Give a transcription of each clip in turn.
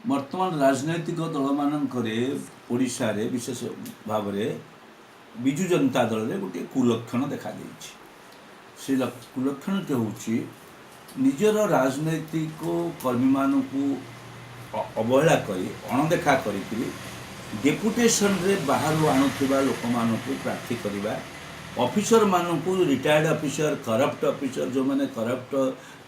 ବର୍ତ୍ତମାନ ରାଜନୈତିକ ଦଳମାନଙ୍କରେ, ଓଡ଼ିଶାରେ ବିଶେଷ ଭାବରେ ବିଜୁ ଜନତା ଦଳରେ ଗୋଟିଏ କୁଲକ୍ଷଣ ଦେଖାଦେଇଛି। ସେ କୁଲକ୍ଷଣଟି ହେଉଛି ନିଜର ରାଜନୈତିକ କର୍ମୀମାନଙ୍କୁ ଅବହେଳା କରି, ଅଣଦେଖା କରିକିରି ଡେପୁଟେସନରେ ବାହାରୁ ଆଣୁଥିବା ଲୋକମାନଙ୍କୁ ପ୍ରାର୍ଥୀ କରିବା, ଅଫିସରମାନଙ୍କୁ, ରିଟାୟାର୍ଡ ଅଫିସର, କରପ୍ଟ ଅଫିସର, ଯେଉଁମାନେ କରପ୍ଟ,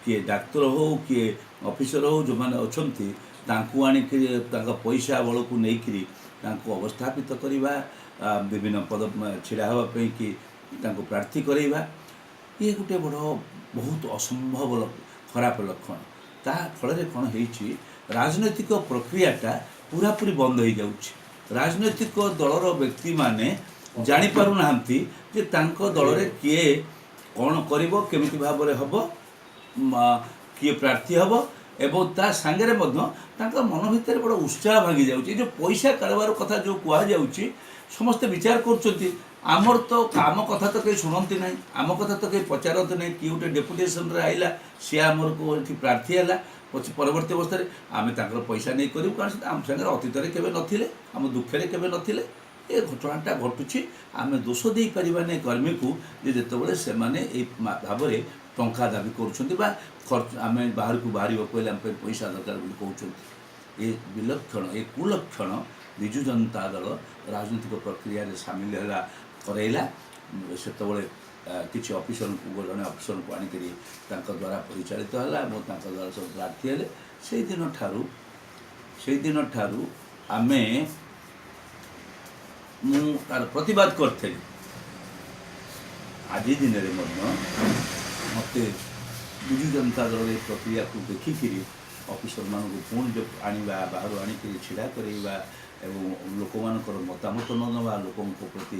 କିଏ ଡାକ୍ତର ହଉ, କିଏ ଅଫିସର ହଉ, ଯେଉଁମାନେ ଅଛନ୍ତି, ତାଙ୍କୁ ଆଣିକିରି ତାଙ୍କ ପଇସା ବଳକୁ ନେଇକିରି ତାଙ୍କୁ ଅବସ୍ଥାପିତ କରିବା, ବିଭିନ୍ନ ପଦ ଛିଡ଼ା ହେବା ପାଇଁ କି ତାଙ୍କୁ ପ୍ରାର୍ଥୀ କରାଇବା, ଇଏ ଗୋଟେ ବଡ଼ ବହୁତ ଅସମ୍ଭବ ଖରାପ ଲକ୍ଷଣ। ତା ଫଳରେ କ'ଣ ହେଇଛି? ରାଜନୈତିକ ପ୍ରକ୍ରିୟାଟା ପୁରାପୁରି ବନ୍ଦ ହେଇଯାଉଛି। ରାଜନୈତିକ ଦଳର ବ୍ୟକ୍ତିମାନେ ଜାଣିପାରୁନାହାନ୍ତି ଯେ ତାଙ୍କ ଦଳରେ କିଏ କ'ଣ କରିବ, କେମିତି ଭାବରେ ହେବ, କିଏ ପ୍ରାର୍ଥୀ ହେବ। ଏବଂ ତା ସାଙ୍ଗରେ ମଧ୍ୟ ତାଙ୍କ ମନ ଭିତରେ ବଡ଼ ଉତ୍ସାହ ଭାଙ୍ଗି ଯାଉଛି। ଏ ଯେଉଁ ପଇସା କାରବାର କଥା ଯେଉଁ କୁହାଯାଉଛି, ସମସ୍ତେ ବିଚାର କରୁଛନ୍ତି, ଆମର ତ ଆମ କଥା ତ କେହି ଶୁଣନ୍ତି ନାହିଁ, ଆମ କଥା ତ କେହି ପଚାରନ୍ତି ନାହିଁ। କିଏ ଗୋଟେ ଡେପୁଟେସନରେ ଆଇଲା, ସିଏ ଆମରକୁ ଏଠି ପ୍ରାର୍ଥୀ ହେଲା, ପଛେ ପରବର୍ତ୍ତୀ ଅବସ୍ଥାରେ ଆମେ ତାଙ୍କର ପଇସା ନେଇ କରିବୁ, କାରଣ ସେ ଆମ ସାଙ୍ଗରେ ଅତୀତରେ କେବେ ନଥିଲେ, ଆମ ଦୁଃଖରେ କେବେ ନଥିଲେ। ଏ ଘଟଣାଟା ଘଟୁଛି। ଆମେ ଦୋଷ ଦେଇପାରିବା ନାହିଁ କର୍ମୀକୁ ଯେ ଯେତେବେଳେ ସେମାନେ ଏଇ ଭାବରେ ଟଙ୍କା ଦାବି କରୁଛନ୍ତି ବା ଖର୍ଚ୍ଚ, ଆମେ ବାହାରକୁ ବାହାରିବାକୁ ହେଲେ ଆମ ପାଇଁ ପଇସା ଦରକାର ବୋଲି କହୁଛନ୍ତି। ଏ ବିଲକ୍ଷଣ, ଏ କୁଲକ୍ଷଣ ବିଜୁ ଜନତା ଦଳ ରାଜନୈତିକ ପ୍ରକ୍ରିୟାରେ ସାମିଲ ହେଲା, କରାଇଲା। ସେତେବେଳେ କିଛି ଅଫିସରଙ୍କୁ, ଜଣେ ଅଫିସରଙ୍କୁ ଆଣିକରି ତାଙ୍କ ଦ୍ୱାରା ପରିଚାଳିତ ହେଲା ଏବଂ ତାଙ୍କ ଦ୍ୱାରା ସବୁ ପ୍ରାର୍ଥୀ ହେଲେ। ସେଇଦିନଠାରୁ ମୁଁ ତାର ପ୍ରତିବାଦ କରିଥିଲି। ଆଜି ଦିନରେ ମଧ୍ୟ ମୋତେ ବିଜୁ ଜନତା ଦଳର ଏ ପ୍ରକ୍ରିୟାକୁ ଦେଖିକିରି ଅଫିସରମାନଙ୍କୁ ପୁଣି ଯେଉଁ ଆଣିବା, ବାହାରୁ ଆଣିକିରି ଛିଡ଼ା କରାଇବା ଏବଂ ଲୋକମାନଙ୍କର ମତାମତ ନ ନେବା, ଲୋକଙ୍କ ପ୍ରତି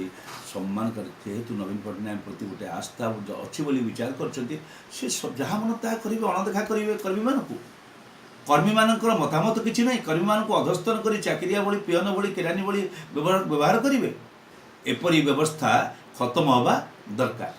ସମ୍ମାନ କରି, ଯେହେତୁ ନବୀନ ପଟ୍ଟନାୟକ ପ୍ରତି ଗୋଟେ ଆସ୍ଥା ଅଛି ବୋଲି ବିଚାର କରିଛନ୍ତି, ସେ ଯାହା ମନ ତାହା କରିବେ, ଅଣଦେଖା କରିବେ କର୍ମୀମାନଙ୍କୁ। କର୍ମୀମାନଙ୍କର ମତାମତ କିଛି ନାହିଁ। କର୍ମୀମାନଙ୍କୁ ଅଧସ୍ତନ କରି ଚାକିରିଆ ଭଳି, ପିଅନ ଭଳି, କିରାନୀ ଭଳି ବ୍ୟବହାର କରିବେ। ଏପରି ବ୍ୟବସ୍ଥା ଖତମ ହେବା ଦରକାର।